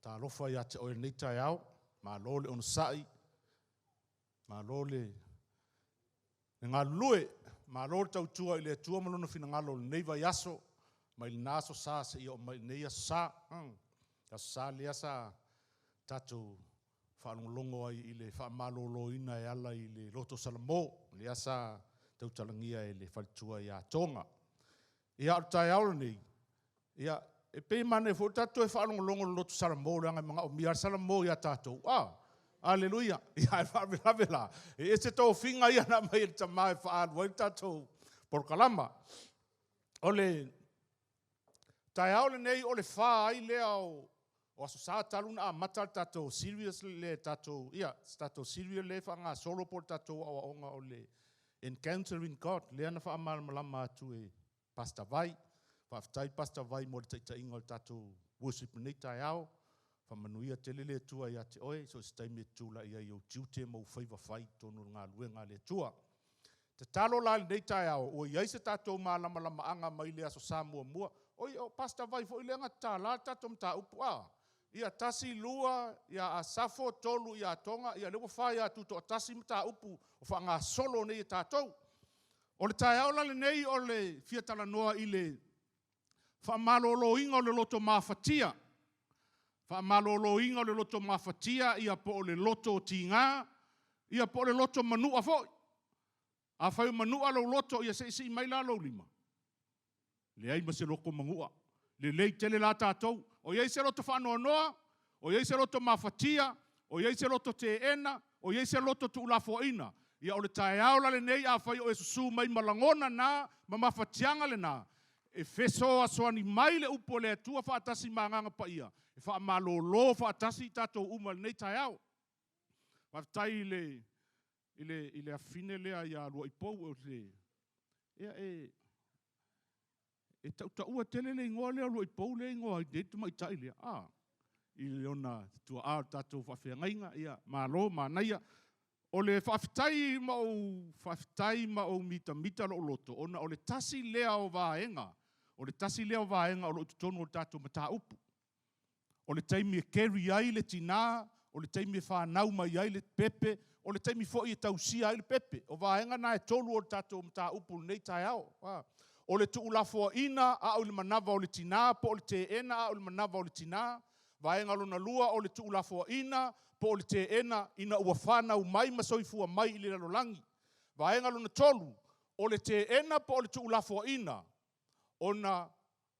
Talofa ia te oe i lenei taeao, malo le onosai, malo le galulue, malo le tautua i le Atua ma Lona finagalo i lenei vaiaso, mai lena Aso Sa seia oo mai i lenei Aso Sa. Le Aso Sa lea sa tatou faalogologo ai i le faamaloloina e ala i le loto salamo, lea sa tautalagia e le faletua ia Toga. Ia, a o le taeao lenei, ia, e pei e manaia foi le tatou toe faalogologo i le loto salamo, leaga e manaomia lava le salamo ia tatou. Aleluia! Ia, a o le faalavelave la, e ese tofiga ia na aumai e le Tama e faaalu ai le tatou polokalama. O le taeao lenei o le fa ai lea o Aso Sa talu ona amata le tatou series le tatou, ia, se tatou series lea e faagasolo po o le tatou aoaoga o le Encountering God, lea na faamalamalama atu e Pastor Vai. Faafetai Pastor Vai mo le taitaiga o le tatou worship i lenei taeao. Faamanuia tele le Atua ia te oe i so o se taimi e te tulai ai i ou tiute ma ou faiva fai i totonu o le galuega a le Atua. Tatalo la i lenei taeao ua i ai se tatou malamalamaaga mai le Aso Sa muamua. Oi, o Pastor Vai foi lea na tatala le tatou mataupu, a? Ia, tasi, lua ia Asafo, tolu ia Toga, ia lea ua fa ia Tutoatasi mataupu o faagasolo nei e tatou. O le taeao la lenei o le fia talanoa i le faamaloloina o le loto mafatia, faamaloloina o le loto mafatia, ia po o le loto tiga, ia po o le loto manua foi. Afai o manua lou loto, ia se i sii mai la lou lima. Leai ma se loto manua. Lelei tele la tatou. O i ai se loto faanoanoa, o i ai se loto mafatia, o i ai se loto teena, o i ai se loto tuulafoaiina. Ia o le taeao la lenei, afai o e susu mai ma lagona na ma mafatiaga lena, e fesoasoani mai le upu a le Atua faatasi ma Agaga Paia e faamalolo faatasi i tatou uma i lenei taeao. Faafetai i le afafine lea ia Luaipou, ia e tautaua tele le igoa lea o Luaipou lea e igoa ai nei le tamaitai lea, a, i ona tuaa o le tatou faafeagaiga, ia malo manaia. O le faafetai ma ou faafetai ma ou mitamita lou loto, ona o le tasi lea o vaega, o le tasi lea o vaega o lo o i totonu o le tatou mataupu. O le taimi e carry ai le tina, o le taimi e fanau mai ai le pepe, o le taimi foi e tausia ai le pepe. O vaega na e tolu o le tatou mataupu i lenei taeao. O le tuulafoaiina a o le manava o le tina, po o le teena a o le manava o le tina. Vaega lona lua o le tuulafoaiina po o le teena ina ua fanau mai ma soifua mai i le lalolagi. Vaega lona tolu, o le teena po o le tuulafoaiina ona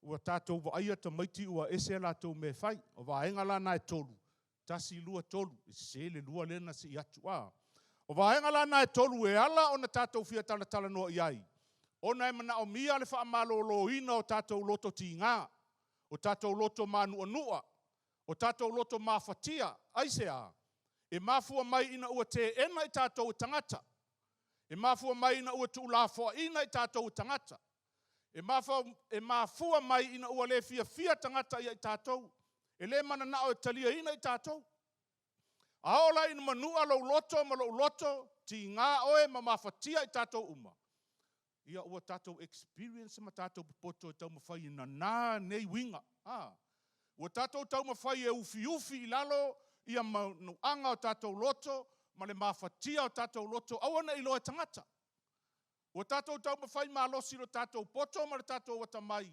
ua tatou vaaia tamaiti ua ese a latou mea e fai. O vaega la na e tolu, tasi, lua, tolu, e sese le lua lea na sii atu. A. O vaega la na e tolu e ala ona tatou fia talatalanoa i ai, ona e manaomia le faamaloloina o tatou loto tiga, o tatou loto manuanua, o tatou loto mafatia. Aisea? E mafua mai ina ua teena i tatou e tagata. E mafua mai ina ua tuulafoaiina i tatou e tagata. E mafua mai ina ua le fiafia tagata ia i tatou. E le mananao e taliaina i tatou. A oo la ina manua lou loto ma lou loto, tiga oe ma mafatia i tatou uma, ia ua tatou experience ma tatou popoto e taumafai e nana nei uiga. A, ua tatou taumafai e ufiufi i lalo ia manuaga o tatou loto ma le mafatia o tatou loto, aua ne i iloa e tagata. Ua tatou taumafai malosi i lo tatou poto ma le tatou atamai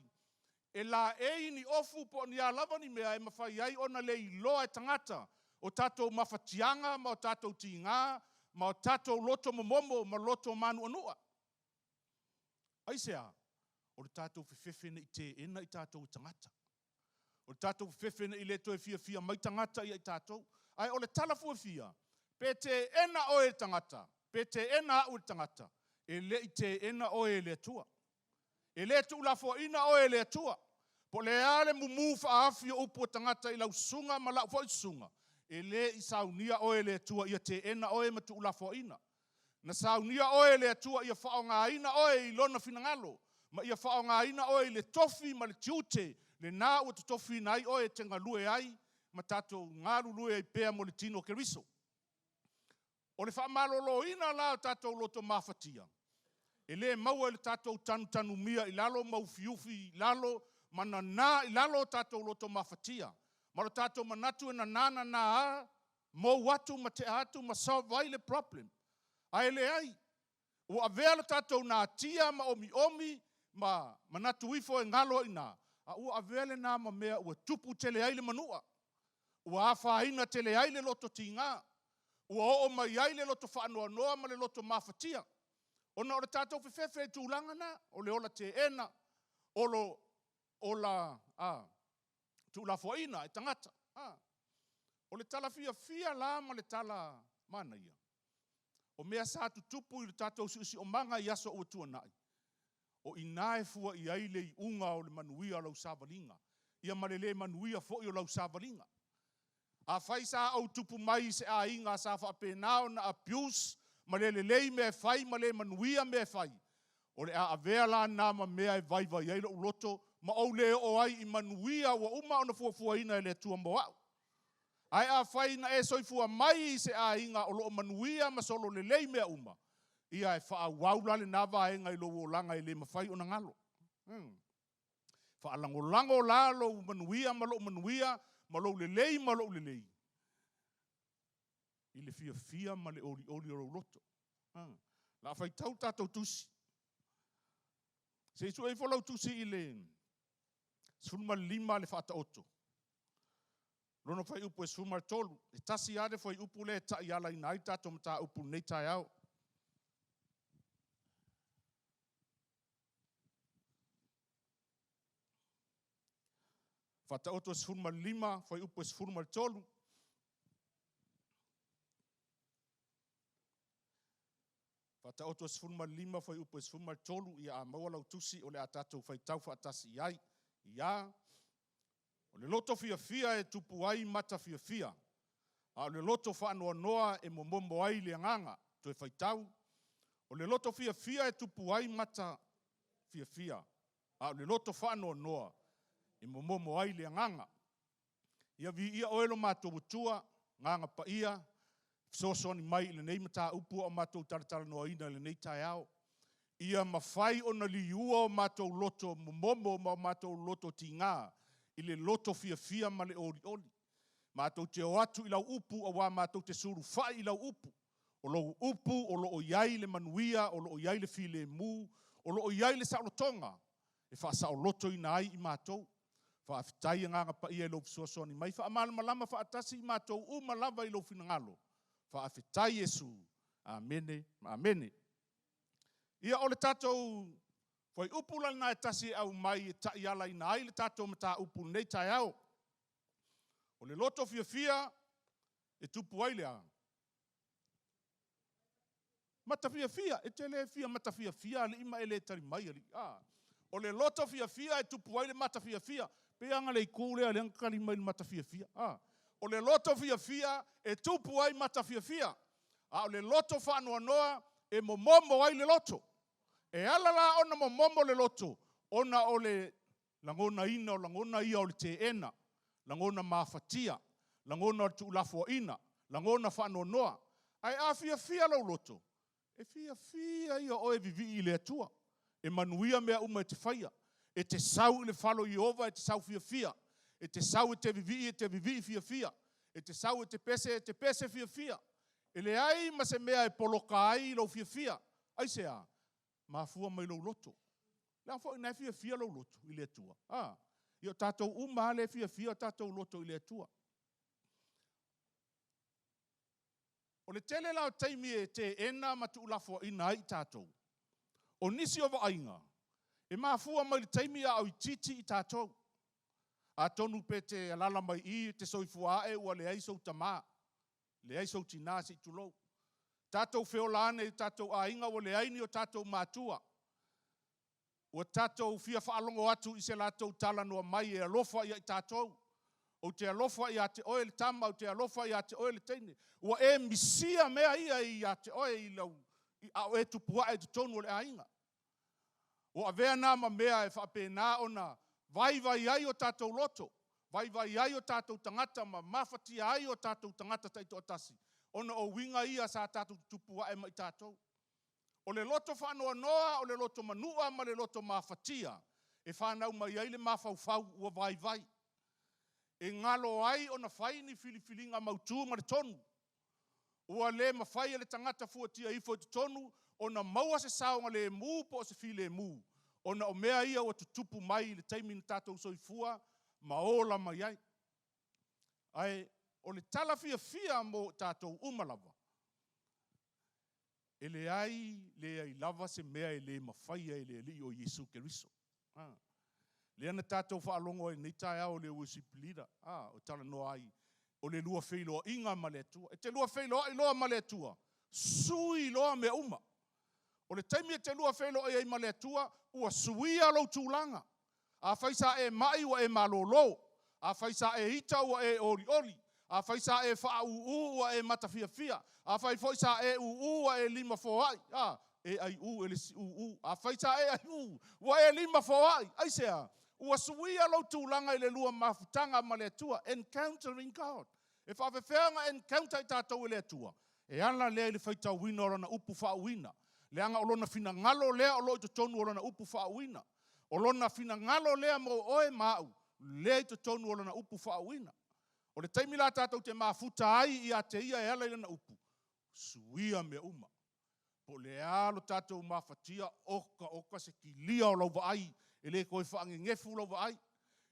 e laei ni ofu po o ni a lava ni mea e mafai ai ona le iloa e tagata o tatou mafatiaga ma o tatou tiga ma o tatou loto momomo ma loto manuanua. Aisea? O le tatou fefefe ne i teena i tatou e tagata. O le tatou fefefe ne i le toe fiafia mai tagata ia i tatou. Ae o le tala fuafia, pe teena oe e le tagata, pe teena au e le tagata, e le i teena oe e le Atua. E le tuulafoaiina oe e le Atua. Po o le a le mumu faaafi o upu a tagata i lau susuga ma lau foi susuga, e le i saunia oe e le Atua ia teena oe ma tuulafoaiina. Na saunia oe e le Atua ia faaaogaina oe i Lona finagalo, ma ia faaaogaina oe i le tofi ma le tiute lena ua totofiina ai oe e te galue ai ma tatou galulue ai pea mo le tino o Keriso. O le faamaloloina la o tatou loto mafatia, e le maua i le tatou tanutanumia i lalo ma ufiufi i lalo ma nana i lalo o tatou loto mafatia. Ma lo tatou manatu e nana nana lava, mou atu ma tea atu ma solve ai le problem. Ae leai, ua avea lo tatou natia ma omiomi ma manatu ifo e galo ai i ina, a ua avea lena ma mea ua tupu tele ai le manua, ua afaina tele ai le loto tiga, ua oo mai ai le loto faanoanoa ma le loto mafatia, ona o le tatou fefefe i tulaga na, o le ola teena, ola tuulafoaiina e tagata. O le tala fiafia la ma le tala manaia, o mea sa tutupu i le tatou siosiomaga i aso ua tuanai, o i ina e fua i ai le iuga o le manuia o lau savaliga, ia ma le le manuia foi o lau savaliga. Afai sa ou tupu mai i se aiga sa faapena ona abuse ma le lelei mea e fai ma le manuia mea e fai, o le a avea la lena ma mea e vaivai ai lou loto ma ou le oo ai i manuia ua uma ona fuafuaina e le Atua mo au. Ae afai na e soifua mai i se aiga o lo o manuia ma sololelei mea uma, ia e faaauau la lena vaega i lou olaga e le mafai ona galo. Faalagolago la lou manuia ma lou manuia ma lou lelei ma lou lelei i le fiafia ma le olioli o lou loto. O le a faitau le tatou tusi, se i sue ifo lau tusi i le 15 le Faataoto, lona fuaiupu e 13. E tasi lava le fuaiupu lea e taialaina ai le tatou mataupu i lenei taeao. Faataoto e 15, fuaiupu e 13. Faataoto e 15 fuaiupu e 13, ia a maua lau tusi o le a tatou faitau faatasi i ai. Ia, o le loto fiafia e tupu ai mata fiafia, a o le loto faanoanoa e momomo ai le agaga. Toe faitau, o le loto fiafia e tupu ai mata fiafia, a o le loto faanoanoa e momomo ai le agaga. Ia viia oe lo matou Atua, Agaga Paia, fesoasoani mai i lenei mataupu a o matou talatalanoaina i lenei taeao. Ia mafai ona liua o matou loto momomo ma o matou loto tiga i le loto fiafia ma le olioli. Matou te o atu i lau upu aua matou te sulufai i lau upu. O lou upu o lo o i ai le manuia, o lo o i ai le filemu, o lo o i ai le saolotoga e faasaolotoina ai i matou. Faafetai Agaga Paia i lou fesoasoani mai, faamalamalama faatasi i matou uma lava i lou finagalo. Faafetai Iesu. Amene, amene. Ia, o le tatou fuaiupu la lena e tasi e aumai e taialaina ai le tatou mataupu i lenei taeao. O le loto fiafia e tupu ai le a? Mata fiafia. E te le fia mata fiafia alii ma e le tali mai alii. A. O le loto fiafia e tupu ai le mata fiafia. E pei lava na o le itu lea na tali mai i le mata fiafia. A. O le loto fiafia e tupu ai mata fiafia, a o le loto faanoanoa e momomo ai le loto. E ala la ona momomo le loto, ona o le lagonaina o lagona ia o le teena, lagona mafatia, lagona o le tuulafoaiina, lagona faanoanoa. Ae a fiafia lou loto, e fiafia ia o oe e vivii i le Atua, e manuia mea uma e te faia. E te sau i le fale o Ieova e te sau fiafia, e te sau e te vivii e te vivii fiafia, e te sau e te pese e te pese fiafia. E leai ma se mea e poloka ai lou fiafia. Aisea? Mafua mai lou loto. Leaga foi o lena e fiafia lou loto i le Atua. A, ia o tatou uma lava lea e fiafia o tatou loto i le Atua. O le tele la o taimi e teena ma tuulafoaiina ai i tatou, o nisi o vaaiga, e mafua mai i le taimi a o itiiti i tatou. Atonu pe te alaala mai i i, e te soifua ae ua leai sou tama, leai sou tina se i tulou. Tatou feola ane i o tatou aiga ua leai ni o tatou matua. Ua tatou fia faalogo atu i se latou talanoa mai e alofa ia i tatou. Ou te alofa ia te oe le tama, ou te alofa ia te oe le teine. Ua e misia mea ia ia te oe i lau, a o e tupu ae i totonu o le aiga. Ua avea na ma mea e faapena ona vaivai ai o tatou loto, vaivai ai o tatou tagata ma mafatia ai o tatou tagata taitoatasi, ona o uiga ia sa tatou tutupu ae ma i tatou. O le loto faanoanoa, o le loto manua ma le loto mafatia, e fanau mai ai le mafaufau ua vaivai. E galo ai ona fai ni filifiliga mautu ma le tonu. Ua le mafai e le tagata fuatia ifo i totonu ona maua se saogalemu po o se filemu, ona o mea ia ua tutupu mai i le taimi na tatou soifua ma ola mai ai. Ae o le tala fiafia mo i tatou uma lava, e leai leai lava se mea e le mafaia e le Alii o Iesu Keriso. Lea na tatou faalogo ai i lenei taeao i le worship leader o talanoa ai, o le lua feiloaiga ma le Atua. E te lua feiloai loa ma le Atua, sui loa mea uma. O le taimi e te lua feiloai ai ma le Atua, ua suia lou tulaga. Afai sa e mai, ua e malolo. Afai sa e ita, ua e olioli. Afai sa e faaūū, ua e matafiafia. Afai foi sa e ūū, ua e lima foai. E aiū e le isi ūū. Afai sa e aiū, ua e lima foai. Aisea? Ua suia lou tulaga i le lua mafutaga ma le Atua. Encountering God. E faapefea ona encounter i tatou e le Atua? E ala lea i le faitauina o Lana upu faauuina. Leaga o Lona finagalo lea o lo o i totonu o Lana upu faauuina. O Lona finagalo lea mo oe ma au, lea i totonu o Lana upu faauuina. O le taimi la tatou te mafuta ai ia te Ia e ala i Lana upu, suia mea uma. Po o le a lo tatou mafatia, oka oka se kilia o lau vaai, e le toe faanenefu lau vaai,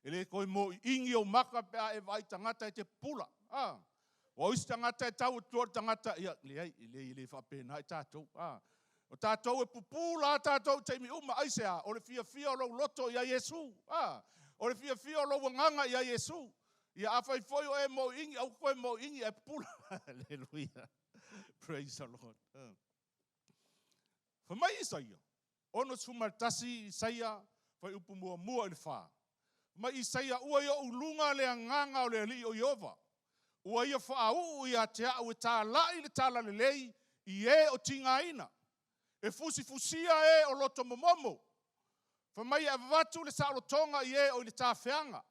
e le toe mōiigi ou maka pe a e vaai i tagata e te pupula. O isi tagata e tau atu loa i le tagata, ia, leai, e leai e le faapena i tatou. O tatou e pupula lava tatou i taimi uma. Aisea? O le fiafia o lou loto ia Iesu. O le fiafia o lou agaga ia Iesu. Ia afai foi o e mōiigi, aua toe mōiigi ae pupula. Hallelujah. Praise the Lord. Fai mai Isaia, 61 Isaia, fuaiupu muamua i le 4. Fai mai Isaia, Ua i ou luga le agaga o le Alii o Ieova, ua ia faauu ia te au e talai le talalelei i e o tigaina, e fusifusia e o loto momomo. Fai mai e avatu le saolotoga i e o i le tafeaga,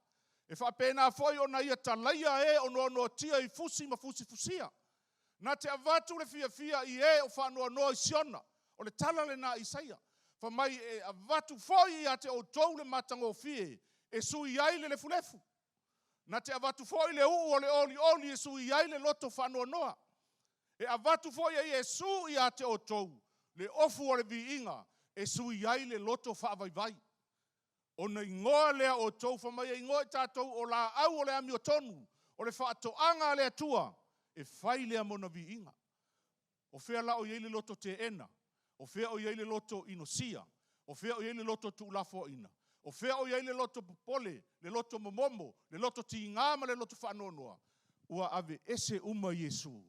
e faapena foi ona ia talaia e o noanoatia i fusi ma fusifusia. Na te avatu le fiafia i e o faanoanoa i Siona. O le tala lena a Isaia. Fai mai e avatu foi ia te outou le matagofie e sui ai le lefulefu. Na te avatu foi le uu o le olioli e sui ai le loto faanoanoa. E avatu foi e Iesu ia te outou le ofu o le viiga e sui ai le loto faavaivai. Ona igoa lea o outou, fai mai e igoa i tatou o laau o le amiotonu, o le faatoaga a le Atua, e fai lea mona viiga. O fea la o i ai le loto teena? O fea o i ai le loto inosia? O fea o i ai le loto tuulafoaiina? O fea o i ai le loto popole, le loto momomo, le loto tiga ma le loto faanoanoa? Ua aveese uma Iesu,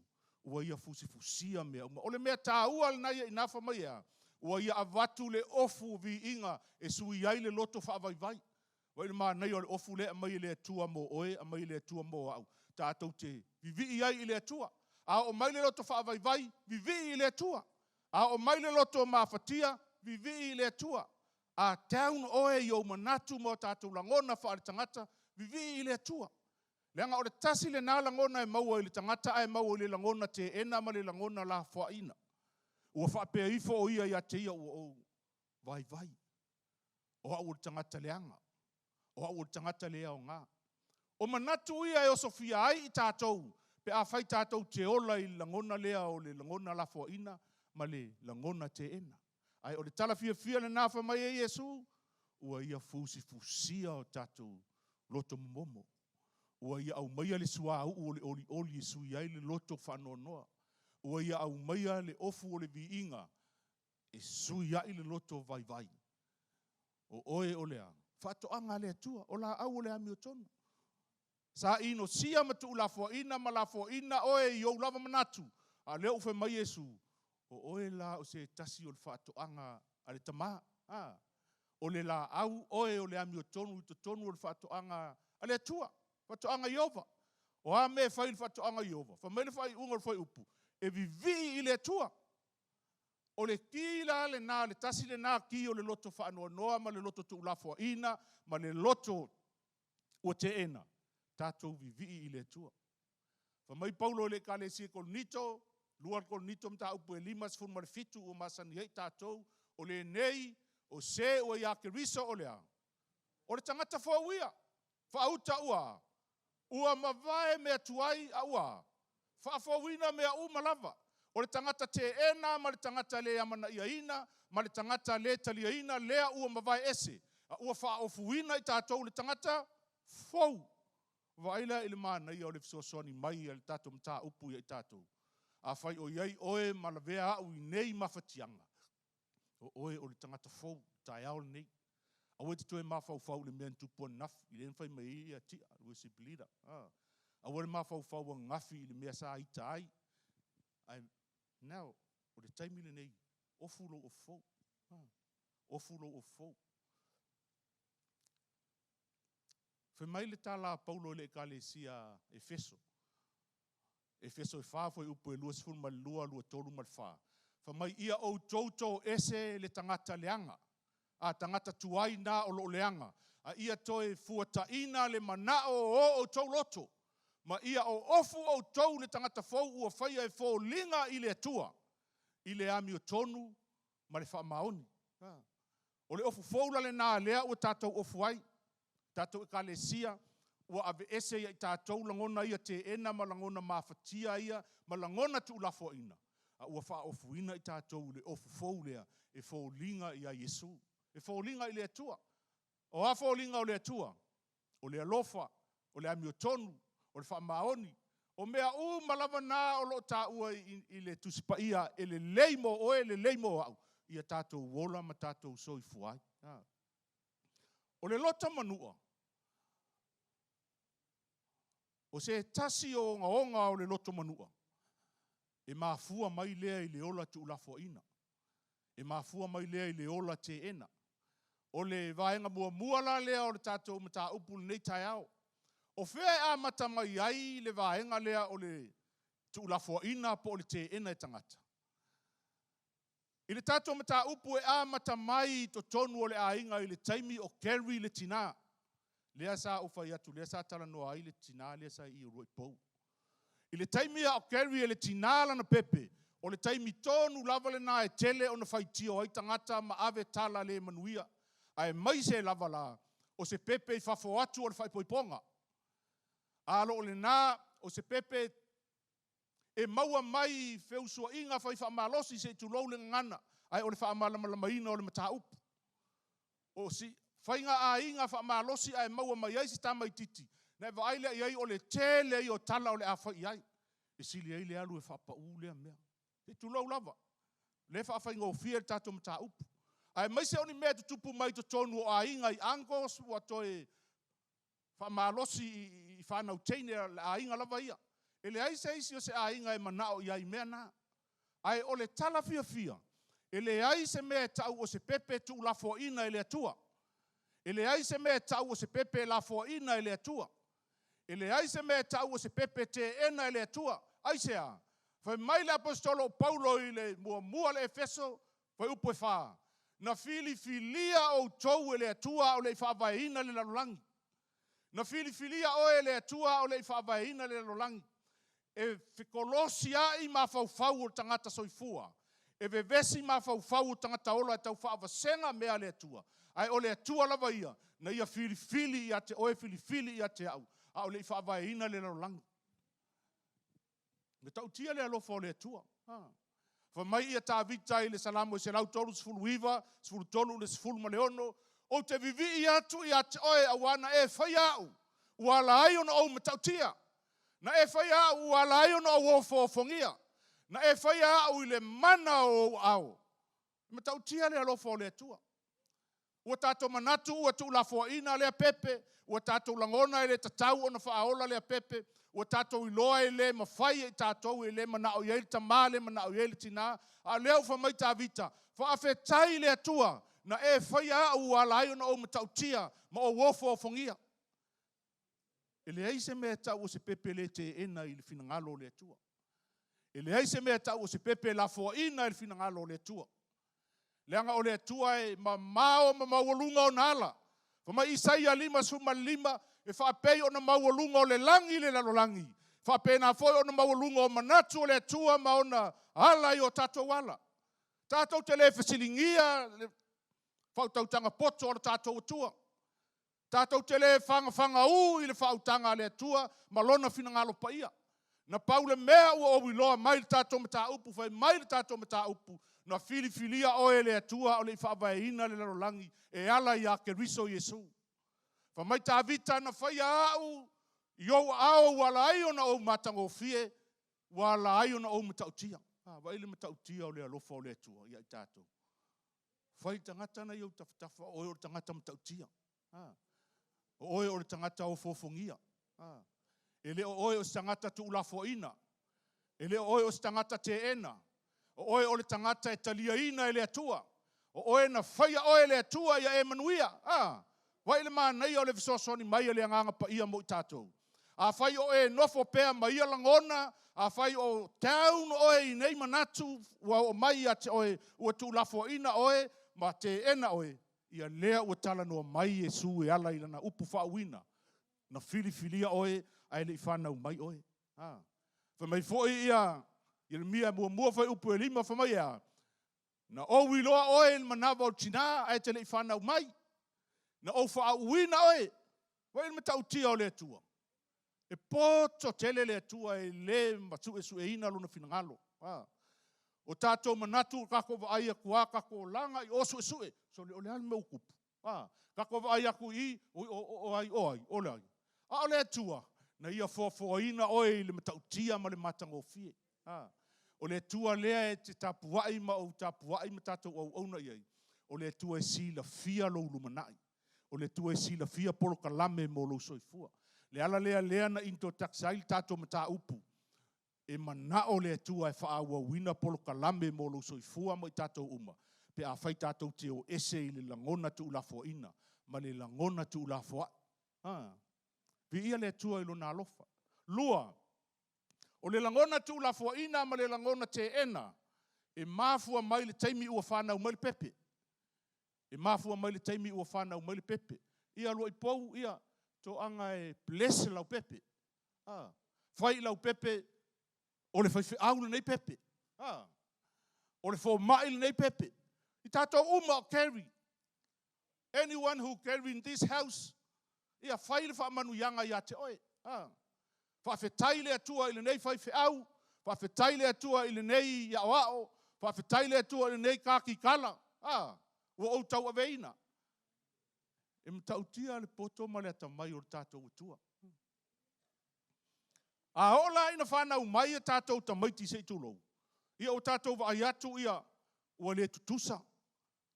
ua ia fusifusia mea uma. O le mea taua lena ia i ina fai mai e a? Ua ia avatu le ofu viiga e sui ai le loto faavaivai. Vaai i le manaia o le ofu lea e aumai e le Atua mo oe, aumai e le Atua mo au, tatou te vivii ai i le Atua. A oo mai le loto faavaivai, vivii i le Atua. A oo mai le loto mafatia, vivii i le Atua. A down oe i ou manatu ma o tatou lagona faaletagata, vivii i le Atua. Leaga o le tasi lena lagona e maua i le tagata ae maua i le lagona teena ma le lagona lafoaiina. Ua faapea ifo o ia ia te ia, ua ou vaivai. O au o le tagata leaga. O au o le tagata le aoga. O manatu ia e osofia ai i tatou pe afai tatou te ola i le lagona lea o le lagona lafoaiina ma le lagona teena. Ae o le tala fiafia lena fai mai e Iesu, ua ia fusifusia o tatou loto momomo. Ua ia aumaia le suauu o le olioli e sui ai le loto faanoanoa. Ua ia aumaia le ofu o le viiga e sui ai le loto vaivai. O oe o le a? Faatoaga a le Atua, o laau o le amiotonu. Sa inosia ma tuulafoaiina ma lafoaiina oe i ou lava manatu, a o lea ua fai mai Iesu, o oe la o se tasi o le faatoaga a le Tama. A, o le laau oe o le amiotonu i totonu o le faatoaga a le Atua, faatoaga a Ieova. O a mea e fai i le faatoaga a Ieova? Fai mai le faaiuga o le fuaiupu, e vivii i le Atua. O le ki la lena, le tasi lena ki o le loto faanoanoa ma le loto tuulafoaiina ma le loto ua teena, tatou vivii i le Atua. Fai mai Paulo i le Ekalesia i Korinito, 2 Korinito mataupu e 57 ua masani ai tatou, o lenei, o se ua ia Keriso o le a? O le tagata fou ia, faauta ua Ua mavae mea tuai a ua faafouina mea uma lava. O le tagata teena ma le tagata le amanaiaina ma le tagata le taliaina lea ua mavae ese, a ua faaofuina i tatou le tagata fou. Vaai la i le manaia o le fesoasoani mai a le tatou mataupu ia i tatou. Afai o i ai oe ma lavea au i nei mafatiaga, o oe o le tagata fou, taeao lenei. Aua e te toe mafaufau i le mea na tupu ananafi, i lea na fai mai ai ia Tia, worship leader. Aua le mafaufau ananafi i le mea sa ita ai. Ae now, o le taimi lenei, ofu lou ofu fou. Ofu lou ofu fou. Fai mai le tala a Paulo i le ekalesia Efeso, Efeso e 4 fuaiupu e 22, 23 ma le 4. Fai mai, ia outou toese le tagata leaga, a tagata tuai na o loo leaga, a ia toe fuataina le manao o outou loto, ma ia oofu outou le tagata fou ua faia e foliga i le Atua, i le amiotonu ma le faamaoni. O le ofu fou la lena lea ua tatou ofu ai, tatou ekalesia, ua aveese ia i tatou lagona ia teena ma lagona mafatia ia, ma lagona tuulafoaina, a ua faaofuina i tatou i le ofu fou lea e foliga ia Iesu, e foliga i le Atua. O a foliga o le Atua? O le alofa, o le amiotonu, o le faamaoni, o mea uma lava na o lo o taua i le Tusi Paia e lelei mo oe, e lelei mo au, ia tatou ola ma tatou soifua ai. O le loto manua, o se tasi o ogaoga o le loto manua, e mafua mai lea i le ola tuulafoaina, e mafua mai lea i le ola teena. O le vaega muamua la lea o le tatou mataupu i lenei taeao, o fea e amata mai ai le vaega lea o le tuulafoaina po o le teena e tagata? I le tatou mataupu e amata mai i totonu o le aiga i le taimi o carry le tina. Lea sa ou fai atu, lea sa talanoa ai le tina lea sa i i uluai pou. I le taimi a o carry e le tina lana pepe, o le taimi tonu lava lena e tele ona faitio ai tagata ma ave tala le manuia, aemaise lava la o se pepe i fafo atu o le faaipoipoga. A lo o lena, o se pepe e maua mai i feusuaiga fai faamalosi se i tulou le gagana, ae o le faamalamalamaina o le mataupu. O si faiga aiga faamalosi ae maua mai ai si tamaititi, na e vaai lea i ai o le tele ia o tala o le a fai i ai, e sili ai le alu e faapau lea mea. Se i tulou lava, o lea e faafaigofie le tatou mataupu. Aemaise o ni mea e tutupu mai totonu o aiga i uncles ua toe faamalosi i fanau teine a le aiga lava ia. E leai se isi o se aiga e manao i ai i mea na. Ae o le tala fiafia, e leai se mea e tau o se pepe tuulafoaina e le Atua. E leai se mea e tau o se pepe e lafoaina e le Atua. E leai se mea e tau o se pepe e teena e le Atua. Aisea? Fai mai le Aposetolo o Paulo i le muamua a le Efeso, fuaiupu e 4, na filifilia outou e le Atua a o le i faavaeina le lalolagi. Na filifilia oe e le Atua a o le i faavaeina le lalolagi, e fekolosiai mafaufau o tagata soifua, e vevesi mafaufau o tagata ola e tau faavasega mea a le Atua, ae o le Atua lava ia, na ia filifili ia te oe, filifili ia te au, a o le i faavaeina le lalolagi. E matautia le alofa o le Atua. Fai mai ia Tavita i le Salamo e 139, 13 i le 16, ou te vivii atu ia te oe aua na e faia au, ua ala ai ona ou matautia. Na e faia au ua ala ai ona ou ofoofogia. Na e faia au i le mana o ou aao. E matautia le alofa o le Atua. Ua tatou manatu ua tuulafoaina lea pepe, ua tatou lagona e le tatau ona faaola lea pepe, ua tatou iloa e le mafai e i tatou, e le manao i ai le tama, le manao i ai le tina. A o lea ua fai mai Tavita, faafetai i le Atua na e faia au ua ala ai ona ou matautia ma ou ofoofogia. E leai se mea e tau o se pepe le teena i le finagalo o le Atua. E leai se mea e tau o se pepe e lafoaina i le finagalo o le Atua. Leaga o le Atua e mamao ma maualuga ona ala. Fai mai Isaia 55, e faapei ona maualuga o le lagi i le lalolagi, faapena foi ona maualuga o manatu o le Atua ma ona ala i o tatou ala. Tatou te le fesiligia le faautautaga poto a le tatou Atua. Tatou te le fagafagaū i le faautaga a le Atua ma Lona finagalo paia. Na pau le mea ua ou iloa mai le tatou mataupu, fai mai le tatou mataupu, na filifilia oe e le Atua a o le i faavaeina le lalolagi e ala ia Keriso Iesu. Fai mai Tavita, na faia au i ou aao ua ala ai ona ou matagofie, ua ala ai ona ou matautia. A, vaai le matautia o le alofa o le Atua ia i tatou. Fai i le tagata na i ou tafatafa, o oe o le tagata matautia. O oe o le tagata ofoofogia. E le o oe o se tagata tuulafoaina. E le o oe o se tagata teena. O oe o le tagata e taliaina e le Atua. O oe na faia oe e le Atua ia e manuia. A, vaai le manaia o le fesoasoani mai a le Agaga Paia mo i tatou. Afai o e nofo pea ma ia lagona, afai o down oe i nei manatu ua oo mai ia te oe, ua tuulafoaina oe ma teena oe, ia lea ua talanoa mai Iesu e ala i lana upu faauuina, na filifilia oe ae le i fanau mai oe. A. Fai mai foi ia Ieremia 1 fuaiupu e 5, fai mai e a? Na ou iloa oe i le manava o le tina ae te le i fanau mai. Na ou faauuina oe. Vaai le matautia o le Atua. E poto tele le Atua e le suesueina lona finagalo. O tatou manatu, tatou vaai atu lava, tatou laga i o suesue. Sole, o le a le mea ua tupu? Tatou vaai atu i i, o ai, o ai, o ai. A o le Atua, na ia foafoaina oe i le matautia ma le matagofie. O le Atua lea e te tapuai ma ou tapuai ma tatou auauna i ai, o le Atua e silafia lou lumanai. O le Atua e silafia polokalame mo lou soifua. Le ala lea lea na introduce ai le tatou mataupu, e manao le Atua e faaauauina polokalame mo lou soifua ma i tatou uma, pe afai tatou te o ese i le lagona tuulafoaina ma le lagona tuulafoai. Viia le Atua i Lona alofa. Lua, o le lagona tuulafoaina ma le lagona teena, e mafua mai le taimi ua fanau mai le pepe. E mafua mai le taimi ua fanau mai le pepe. Ia Luaipou, ia, toaga e bless lau pepe. Fai i lau pepe, o le faifeau lenei pepe. O le fomai lenei pepe. I tatou uma o carry. Anyone who carry in this house, ia fai le faamanuiaga ia te oe. Faafetai le Atua i lenei faifeau, faafetai le Atua i lenei aoao, faafetai le Atua i lenei katikala. Ua ou tauaveina. E matautia le poto ma le atamai o le tatou Atua. A oo la ina fanau mai a tatou tamaiti se i tulou, ia ua tatou vaai atu ia ua le tutusa.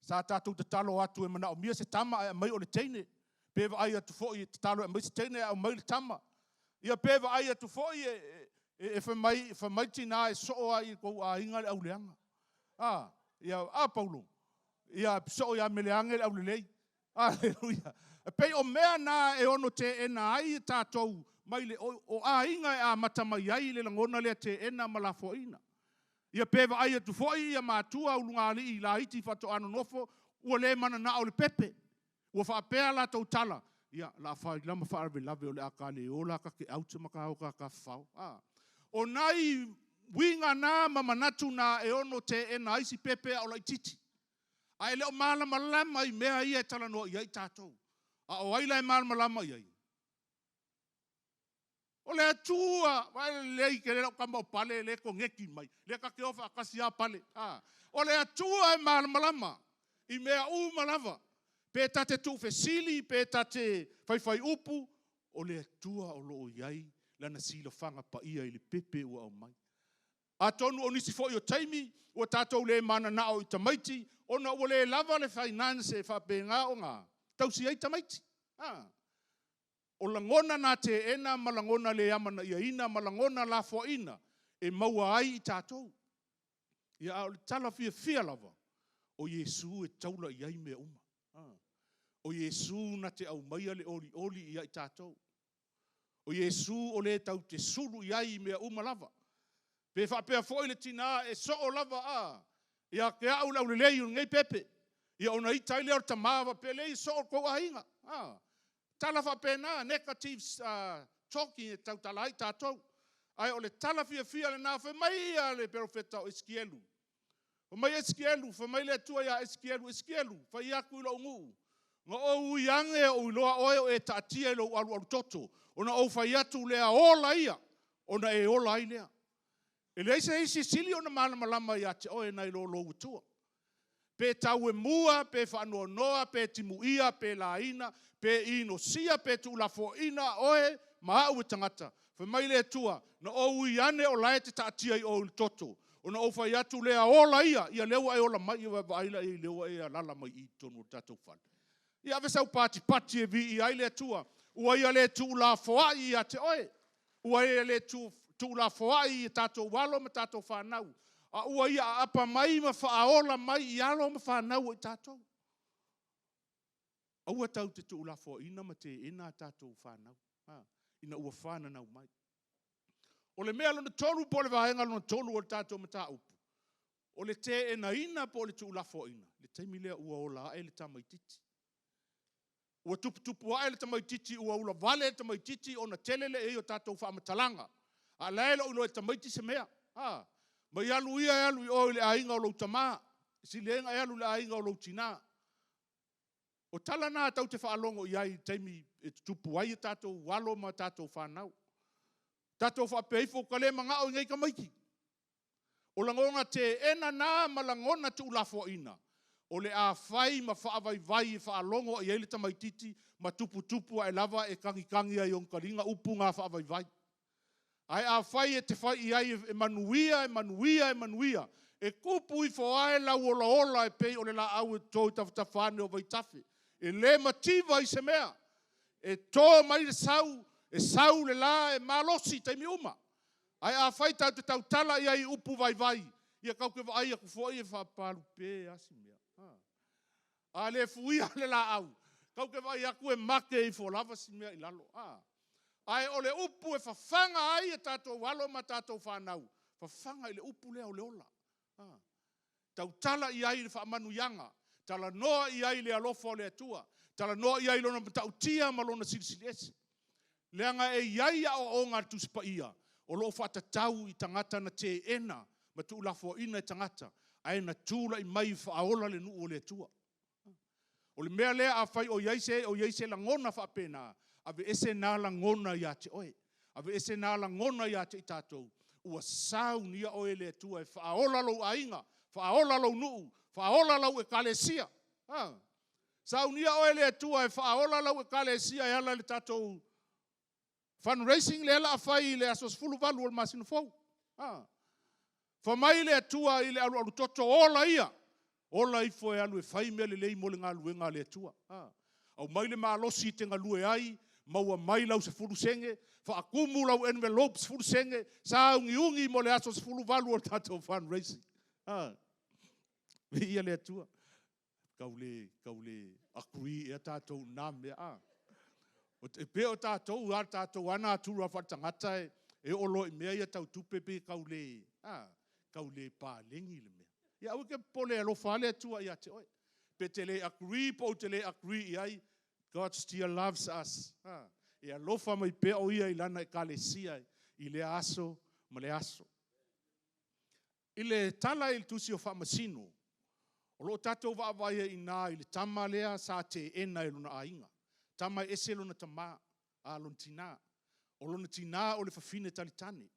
Sa tatou tatalo atu e manaomia se tama ae aumai o le teine. Pe vaai atu foi e tatalo e aumai se teine ae aumai le tama. Ia pe vaai atu foi e fai mai tina e soo lava i tou aiga le auleaga. A, ia, a Paulo, ia soo ia Meleage le aulelei. Aleluia. E pei o mea na e ono teena ai tatou mai le, o aiga e amata mai ai le lagona lea teena ma lafoaina. Ia pe vaai atu foi ia matua ulugalii laiti faatoa nonofo ua le mananao i le pepe. Ua faapea latou tala, ia, o le a fai la ma faalavelave o le a ta le o la ta te out ma ta o ta tafafao. O nai uiga na ma manatu na e ono teena ai si pepe a o laitiiti. Ae le o malamalama i mea ia e talanoa i ai tatou. A o ai la e malamalama i ai? O le Atua! Vaai lelei tele lau tama o Pale lea e koneti mai. Lea ta te o faatasi lava Pale. O le Atua e malamalama i mea uma lava. Pe ta te tuufesili, pe ta te faifai upu, o le Atua o lo o i ai lana silafaga paia i le pepe ua aumai. Atonu o nisi foi o taimi ua tatou le mananao i tamaiti ona ua le lava le finance e faapena ona tausi ai tamaiti. O lagona na teena ma lagona le amanaiaina ma lagona lafoaina e maua ai i tatou. Ia, a o le tala fiafia lava, o Iesu e taula i ai mea uma. O Iesu na te aumaia le olioli ia i tatou. O Iesu o le tatou te sulu i ai i mea uma lava. Pe faapea foi le tina e soo lava a ia te au le aulelei o lenei pepe. Ia ona ita ai lea o le tama faapea, leai e soo le tou aiga. Tala faapena, negative talking e tautala ai tatou. Ae o le tala fiafia lena, fai mai ia le perofeta o Esikielu. Fai mai Esikielu, fai mai le Atua ia Esikielu, Esikielu, fai atu i lou nuu. Na ou ui ane ou iloa oe o e taatia i lou alualu toto, ona ou fai atu lea, ola ia, ona e ola ai lea. E leai se isi e sili ona malamalama ia te oe nai lo lou Atua. Pe tauemua, pe faanoanoa, pe timuia, pe laina, pe inosia, pe tuulafoaina oe ma au e tagata, fai mai le Atua, na ou ui ane o la e te taatia i o i le toto, ona ou fai atu lea, ola ia, ia lea ua e ola mai, ia vaai la i ai o lea ua e alaala mai i i totonu o le tatou fale. Ia ave sau patipati e viia ai le Atua, ua Ia le tuulafoai ia te oe, ua Ia le tuulafoai i tatou alo ma tatou fanau, a ua Ia aapa mai ma faaola mai i alo ma fanau a i tatou. Aua tatou te tuulafoaiina ma teena a tatou fanau ina ua fananau mai. O le mea lona tolu po o le vaega lona tolu o le tatou mataupu, o le teenaina po o le tuulafoaiina, le taimi lea ua ola ae le tamaitiiti. Ua tuputupu ae le tamaitiiti ua ulavale le tamaitiiti ona tele lea i ai o tatou faamatalaga, a o la e le o iloa e le tamaitiiti se mea. A, mai alu ia e alu i o i le aiga o lou tama, e sili ai ona e alu i le aiga o lou tina. O tala na tou te faalogo i ai i taimi e tutupu ai a tatou alo ma tatou fanau. Tatou faapea ifo, ua ta le manao i nei tamaiti. O lagona teena na ma lagona tuulafoaiina, o le a fai ma faavaivai e faalogo i ai le tamaitiiti ma tuputupu ae lava e tagitagi ai i ona taliga upu na faavaivai. Ae afai e te fai i ai e manuia, e manuia, e manuia, e tupu ifo lava lau olaola e pei o le laau e toto i tafatafa ane o vaitafe. E le mativa i se mea. E to mai le sau, e sau le la, e malosi i taimi uma. Ae afai tatou te tautala i ai i upu vaivai, ia tatou te vaai atu foi e faapalupe lava si mea. A le fuia le laau, tatou te vaai atu e mate ifo lava si mea i lalo. Ae o le upu e fafaga ai a tatou alo ma tatou fanau, fafaga i le upu lea o le ola. Tautala i ai i le faamanuiaga, talanoa i ai i le alofa o le Atua, talanoa i ai i Lona matautia ma Lona silisili ese. Leaga e i ai aoaoga a le Tusi Paia o lo o faatatau i tagata na teena ma tuulafoaiina e tagata, ae na tulai mai e faaola le nuu o le Atua. O le mea lea afai o i ai se o i ai se lagona faapena, aveese na lagona ia te oe. Aveese na lagona ia te i tatou, ua saunia oe e le Atua e faaola lou aiga, faaola lou nuu, faaola lau ekalesia. A, saunia oe e le Atua e faaola lau ekalesia e ala i le tatou fundraising lea o le a fai i le aso 18 o le masina fou. A, fai mai le Atua i le alualutoto, ola ia, ola ifo e alu e fai mea lelei mo le galuega a le Atua. A, aumai le malosi e te galue ai, maua mai lau 10 sene, faatumu lau envelope 10 sene, sauniuni mo le aso 18 o le tatou fundraising. A, viia le Atua. Tau le, tau le agree ea tatou i na mea. A, e pei o tatou lava, tatou lava natura faaletagata e oo loa i mea ia tau tupe pei e tau le, a, tau le paleni le mea. Ia aua e te popole e alofa lava le Atua ia te oe. Pe te le agree pe ou te le agree i ai, God still loves us. A, e alofa mai pea o ia i lana ekalesia i lea aso ma le aso. I le tala i le tusi o Faamasino, o lo o tatou vaavaai ai i ina i le tama lea sa teena e lona aiga. Tama e ese lona tama, a lona tina. O lona tina o le fafine talitane.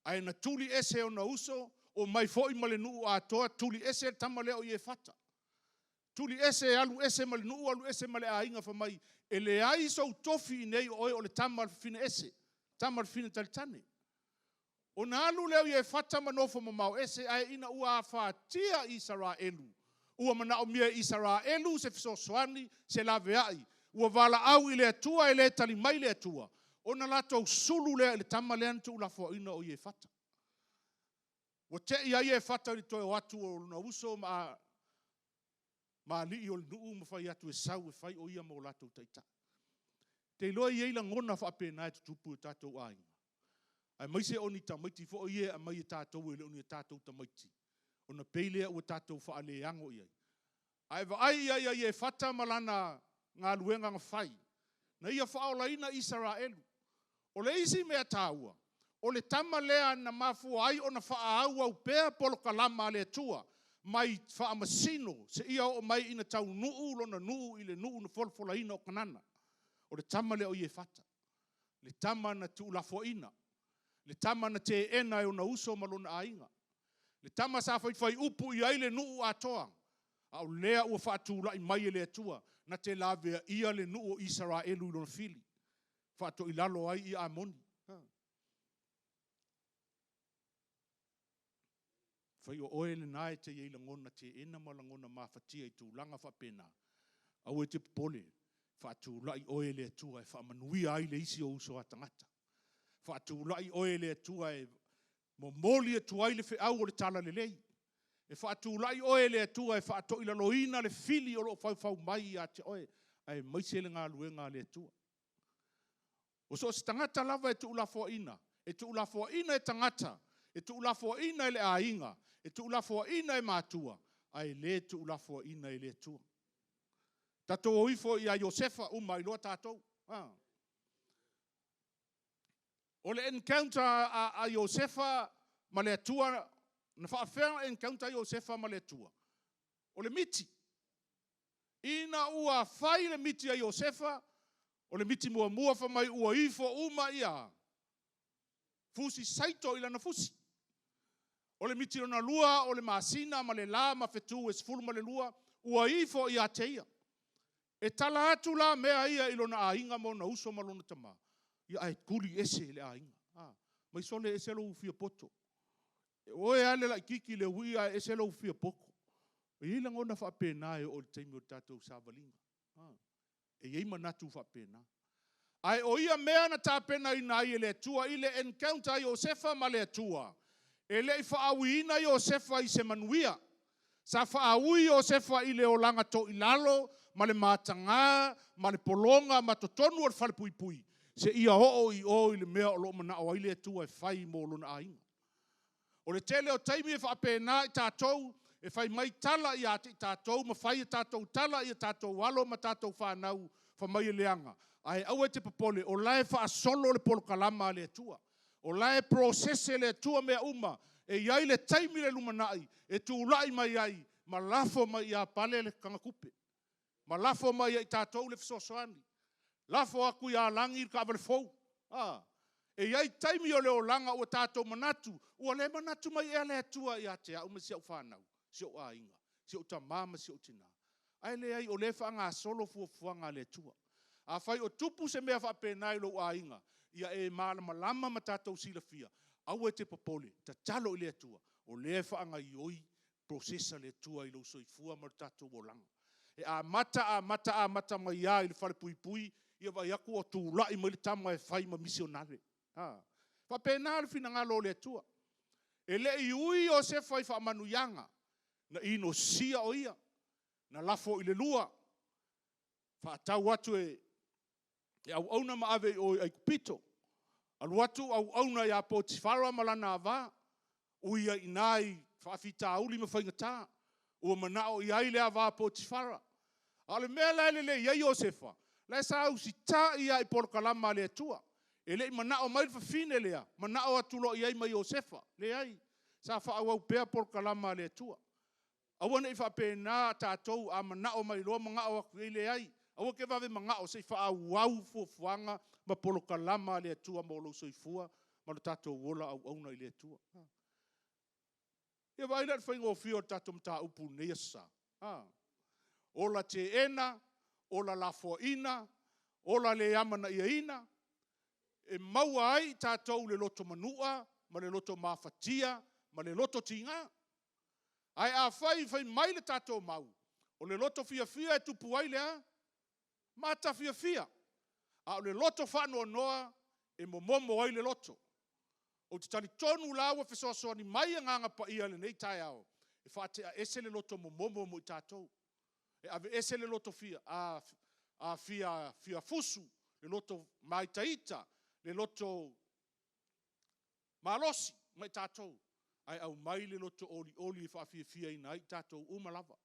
Ae na tuli ese e ona uso, omai foi ma le nuu atoa tuli ese le tama lea o Iefata. Tuli ese, alu ese ma le nuu, alu ese ma le aiga, fai mai, e leai sou tofi i inei o oe o le tama a le fafine ese, tama a le fafine talitane. Ona alu lea o Iefata ma nofo mamao ese, ae ina ua afatia Isaraelu, ua manaomia e Isaraelu se fesoasoani, se laveai, ua valaau i le Atua e le tali mai le Atua, ona latou sulu lea i le tama lea na tuulafoaiina o Iefata. Ua te i lava Iefata i le toe o atu o lona uso ma alii o le nuu ma fai atu e sau e fai o ia ma o latou taitai. Ou te iloa e i ai lagona faapena e tutupu i o tatou aiga, aemaise o ni tamaiti foi ia e aumai e tatou e le o ni tatou tamaiti, ona pei lea ua tatou faaleano i ai. A e vaai i ai ia Iefata ma lana galuega na fai, na ia faaolaina Isaraelu. O le isi mea taua, o le tama lea na mafua ai ona faaauau pea polokalama a le Atua. mai faamasino seia oo mai ina taunuu lona nuu i le nuu na folafolaina o Kanana. O le tama lea o Iefata, le tama na tuulafoaina, le tama na teena e ona uso ma lona aiga, le tama sa faifai upu i ai le nuu atoa, a o lea ua faatulai mai e le Atua na te laveaia le nuu o Isaraelu i lona fili, faatoilalo ai Amoni. Fai o oe lena e te i ai i lagona teena ma lagona mafatia i tulaga faapena, aua e te popole, faatulai oe e le Atua e faamanuia ai le isi ou uso a tagata. Faatulai oe e le Atua e momoli atu ai le feau o le talalelei. E faatulai oe e le Atua e faatoilaloina le fili o lo o faufau mai ia te oe, aemaise le galuega a le Atua. O so o se tagata lava e tuulafoaina, e tuulafoaina e tagata, e tuulafoaina e le aiga, e tuulafoaina e matua, ae le tuulafoaina e le Atua. Tatou o ifo ia Iosefa, uma ai loa tatou. O le encounter a Iosefa ma le Atua, na faafefea ona encounter Iosefa ma le Atua? O le miti. Ina ua fai le miti a Iosefa, o le miti muamua fai mai ua ifo uma ia fusi saito i lana fusi. O le miti lona lua, o le masina ma le la ma fetu e 12, ua ifo ia te ia. E tala atu la mea ia i lona aiga ma ona uso ma lona tama, ia ae tuli ese e le aiga. Mai sole, e ese lou fia poto. O oe lava le laitiiti i le uii ae ese lou fia poto. E i ai lagona faapena e oo i le taimi o le tatou savaliga. E i ai manatu faapena. Ae o ia mea na tapenaina ai e le Atua i le encounter a Iosefa ma le Atua, e le i faauiina Iosefa i se manuia. Sa faaui Iosefa i le olaga toilalo ma le mataga ma le pologa ma totonu o le falepuipui, seia oo i o i le mea o lo o manao ai le Atua e fai mo lona aiga. O le tele o taimi e faapena i tatou, e fai mai tala ia te i tatou ma fai a tatou tala i a tatou alo ma tatou fanau, fai mai e leaga, ae aua e te popole, o la e faasolo le polokalama a le Atua. O la e process e le Atua mea uma, e i ai le taimi i le lumanai e tulai mai ai ma lafo mai ia Pale le tagatupe, ma lafo mai ia i tatou le fesoasoani, lafo atu ia Lagi le taavale fou. A, e i ai taimi o le olaga ua tatou manatu, ua le manatu mai ea le Atua ia te au ma si au fanau, si ou aiga, si ou tama ma si ou tina? Ae leai, o lea e faagasolo fuafuaga a le Atua. Afai o tupu se mea faapena i lou aiga, ia e malamalama ma tatou silafia, aua e te popole, tatalo i le Atua, o lea e faagaioi process a le Atua i lou soifua ma lo tatou olaga. E amata amata amata mai lava i le falepuipui, ia vaai atu ua tulai mai le tama e fai ma misionare. A, faapena le finagalo o le Atua. E le i ui Iosefa i faamanuiaga, na inosia o ia, na lafo i le lua, faatau atu e auauna ma ave i o i Aikupito. Alu atu auauna ia Potifara ma lana ava, ui ai i ina i faafitauli ma faigata. Ua manao i ai le ava a Potifara. A o le mea la e lelei ai Iosefa, o la e sa usitai lava i polokalama a le Atua. E le i manao mai le fafine lea, manao atu loa i ai ma Iosefa. Leai, sa faaauau pea polokalama a le Atua. Aua ne i faapena tatou, a manao mai loa manao atu i ai, leai. Aua e te vave manao se i faaauau fuafuaga ma polokalama a le Atua mo lou soifua ma lo tatou ola auauna i le Atua. Ia vaai la i le faigofie o le tatou mataupu i lenei aso Sa? A. Ola teena, ola lafoaina, ola le amanaiaina, e maua ai i tatou le loto manua ma le loto mafatia ma le loto tiga. Ae afai fai mai le tatou mau, o le loto fiafia e tupu ai le a? Mata fiafia. A o le loto faanoanoa e momomo ai le loto. Ou te talitonu la ua fesoasoani mai Agaga Paia i lenei taeao e faatea ese le loto momomo mo i tatou, e aveese le loto fia fusu, le loto maitaita, le loto malosi ma i tatou, ae aumai le loto olioli e faafiafiaina ai i tatou uma lava.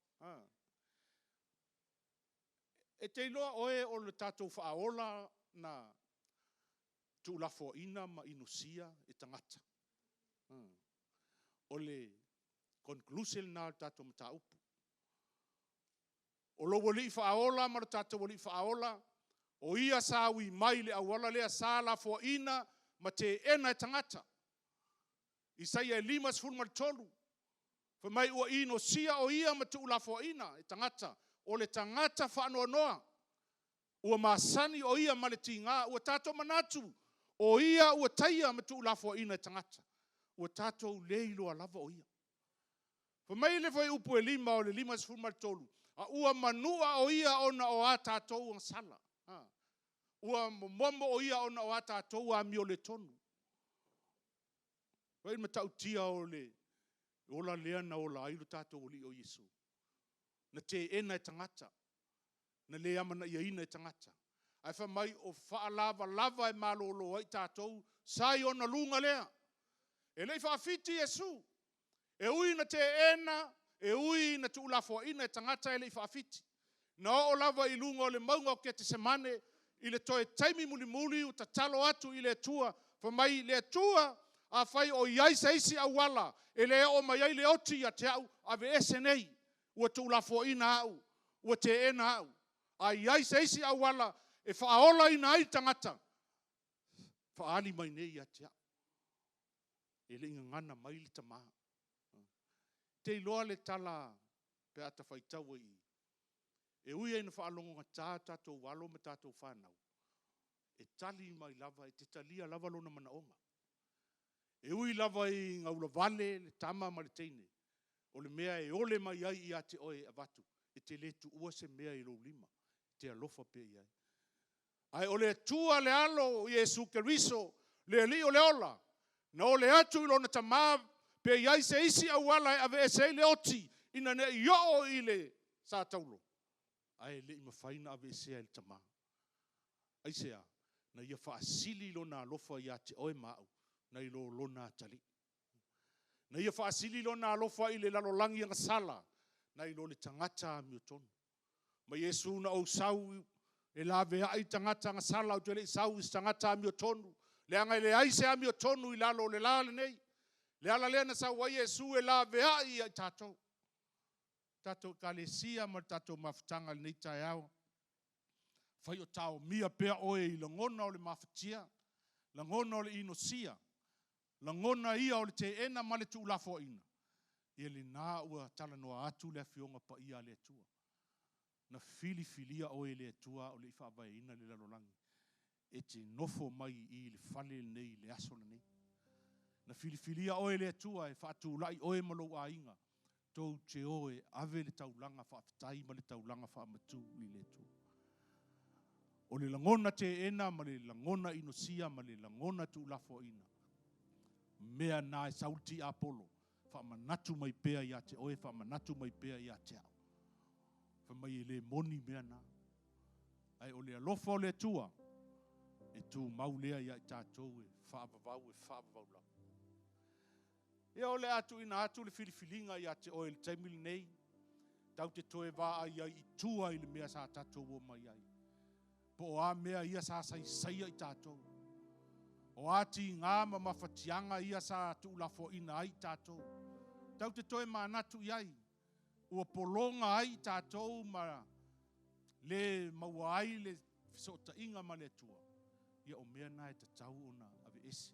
E te iloa oe o le tatou faaola na tuulafoaina ma inosia e tagata. O le. Conclusion lena o le tatou mataupu. O lou Alii Faaola ma lo tatou Alii Faaola, o Ia sa ui mai i le auala lea sa lafoaina ma teena e tagata. Isaia e 53, fai mai ua inosia o Ia ma tuulafoaina e tagata, o le tagata faanoanoa, ua masani o Ia ma le tiga, ua tatou manatu o Ia ua taia ma tuulafoaina e tagata, ua tatou le iloa lava o Ia. Fai mai le fuaiupu e 5 o le 53, a ua manua o Ia ona o a tatou agasala, ua momomo o Ia ona o a tatou amioletonu. Vaai le matautia o le ola lea na ola ai lo tatou Alii o Iesu. Na teena e tagata, na le amanaiaina e tagata, ae fai mai o faalavalava e malolo ai tatou, sa i ona luga lea. E le i faafiti Iesu, e ui ina teena, e ui ina tuulafoaina e tagata, e le i faafiti. Na oo lava i luga o le mauga o Ketesemane, i le toe taimi mulimuli ua tatalo atu i le Atua, fai mai, Le Atua, afai o i ai se isi auala e le oo mai ai le oti ia te au, aveese nei, ua tuulafoaina au, ua teena au. A i ai se isi auala e faaolaina ai le tagata, faaali mai nei ia te au. E le i gagana mai le Tama. Ou te iloa le tala pe a ta faitau ai i i, e ui lava ina faalogogata tatou alo ma tatou fanau, e tali mai lava, e te talia lava lona manaoga. E ui lava ina ulavale le tama ma le teine, o le mea e ole mai ai ia te oe e avatu, e te le tuua se mea i lou lima, e te alofa pea i ai. Ae o le Atua le Alo o Iesu Keriso, le Alii o le ola, na ole atu i lona Tama pe i ai se isi auala e aveese ai le oti ina ne i oo i le sa taulo, ae le i mafai ona aveesea e le Tama. Aisea? Na ia faasili Lona alofa ia te oe ma au, nai lo Lona atalii. Na ia faasili Lona alofa i le lalolagi agasala, nai lo le tagata amiotonu. Ma Iesu na ou sau e laveai tagata agasala, ou te le i sau i se tagata amiotonu, leaga e leai se amiotonu i lalo o le la lenei. O le ala lea na sau ai Iesu e laveai ia i tatou. Le tatou ekalesia ma le tatou mafutaga i lenei taeao, afai o taomia pea oe i lagona o le mafatia, lagona o le inosia, lagona ia o le teena ma le tuulafoaina, ia lena ua talanoa atu le Afioga Paia a le Atua. Na filifilia oe e le Atua a o le i faavaeina le lalolagi, e te nofo mai i i i le fale lenei i le aso lenei. Na filifilia oe e le Atua e faatulai oe ma lou aiga, tou te o e ave le taulaga faafetai ma le taulaga faamatu i le Atua. O le lagona teena ma le lagona inosia ma le lagona tuulafoaina, o mea na e sau le tiapolo, faamanatu mai pea ia te oe, faamanatu mai pea ia te au. Fai mai e le moni mea na. Ae o le alofa o le Atua, e tumau lea ia i tatou e faavavau, e faavavau lava. Ia o le a tuuina atu le filifiliga ia te oe i le taimi lenei, tatou te toe vaai ai i tua i le mea sa tatou omai ai. Po o a mea ia sa saisaia i tatou. O a tiga ma mafatiaga ia sa tuulafoaina ai i tatou. Tatou te toe manatu i ai, ua pologa ai i tatou ma le maua ai le fesootaiga ma le Atua, ia o mea na e tatau ona aveese.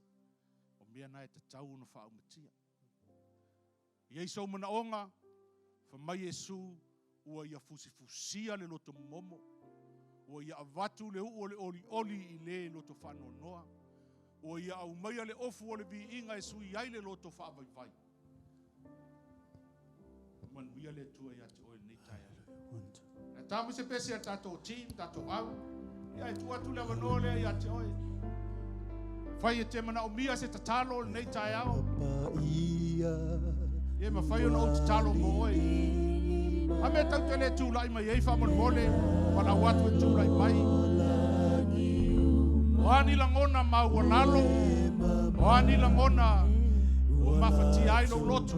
O mea na e tatau ona faaumatia. E i ai sou manaoga, fai mai Iesu, ua ia fusifusia le loto momomo, ua ia avatu le uu o le olioli i le loto faanoanoa, ua ia aumaia le ofu o le viiga e sui ai le loto faavaivai. Manuia le Atua ia te oe i lenei taeao. Ae ta mai se pese a le tatou team, tatou au. Ia, e tuu atu le avanoa lea ia te oe. Fai e te manaomia se tatalo i lenei taeao. Ia e mafai ona ou tatalo mo oe. A mea tatou te le tulai mai ai faamolemole, valaau atu e tulai mai. O a ni lagona maualalo, o a ni lagona ua mafatia ai lou loto.